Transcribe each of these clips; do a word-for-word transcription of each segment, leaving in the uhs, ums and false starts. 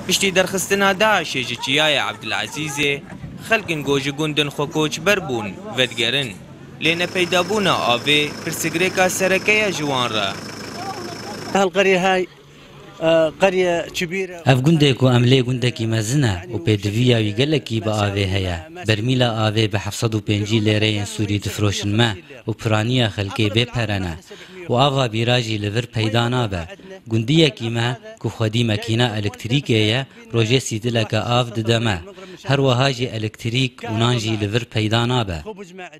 Piştî derxistina DAIŞê ji Çiyayê Ebdulezîzê, xelk in ku ji gundin xwe koçber bûn, vedigerin. Lê nepeydabûna avê pirsigrêka sereke ye ji wan re. هالقرية هاي، آه، قرية كبيرة. Ev gundê ku em lê gundekî mezin e û pêdiviya wî gelekî bi avê heye. Bermîla avê bi heft sed û pêncî lêreyên Sûrî difiroşin me û piraniya xelkê bê pere ne. Û ava bîra jî li vir peyda nabe. Gundiyekî me ku xwedî mekîna elektrîkê ye, rojê sîtileke av dide me. Her wiha jî elektrîk û nan jî li vir peyda nabe.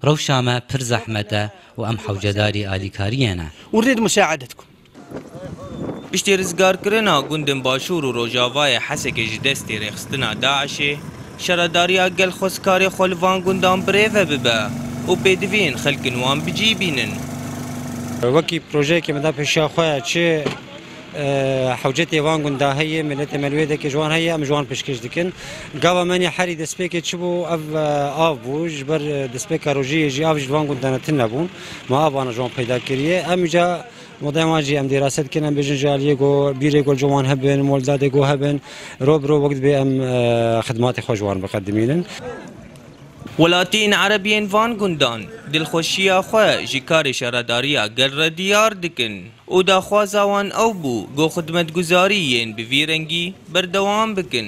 Rewşa me pir zehmet e û em hewcedarî alîkariyê ne. ونريد مساعدتكم. Piştî rizgarkirina gundên Başûr û Rojavayê Hesekê ji destê rêxistina DAIŞê, şaredariya gel xwest karê xwe li van gundan birêve bibe û pêdiviyên xelkin wan bi cî bînin. Wekî projeyekê me da pêşiya xwe, çi, e, hewcetê van gunda heye, miletê me li wê dekê ji wan heye, em ji wan pêşkêş dikin. Gava me nî herî destpêkê çi bû, ev, e, av bû. Ji ber, e, destpêka rojiyê jî av ji van gundana tune bûn. Me avana ji wan peyda kiriye. Em îca modaya wan jî em dê raset dikin, em bêjin ji aliyê ku bîrê ku li cem wan hebin, moldadê ku hebin, ro bi ro wek dibê em, e, xidmatê xwe ji wan biqedimînin. Welatiyên Erebî yên van gundan dilxweşiya xwe ji karê şaredariya gel re diyar dikin û daxwaza wan ew bû ku xidmetguzarî yên bi vî rengî berdewam bikin.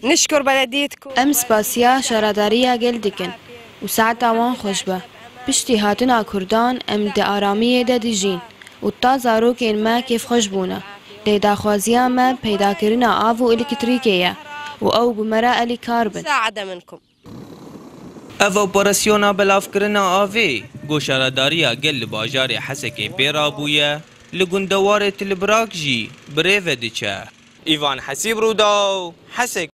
نشكر بلديتكم. Em spasiya şaredariya gel dikin û saeta wan xweş be. Piştî hatina Kurdan em di aramiyê de dijîn û ta zarokên me kêfxweş bûne. Lê daxwaziya me peydakirina av û elektrîkê ye û ew bi me re alîkar bin. مساعدة منكم. Ev operasyona belavkirina avê, ku şaredariya gel li bajarê Hesekê pê rabûye, li gundewarê Tilbirak jî birêve diçe. Îvan Hesîb, Rûdaw, Hesek.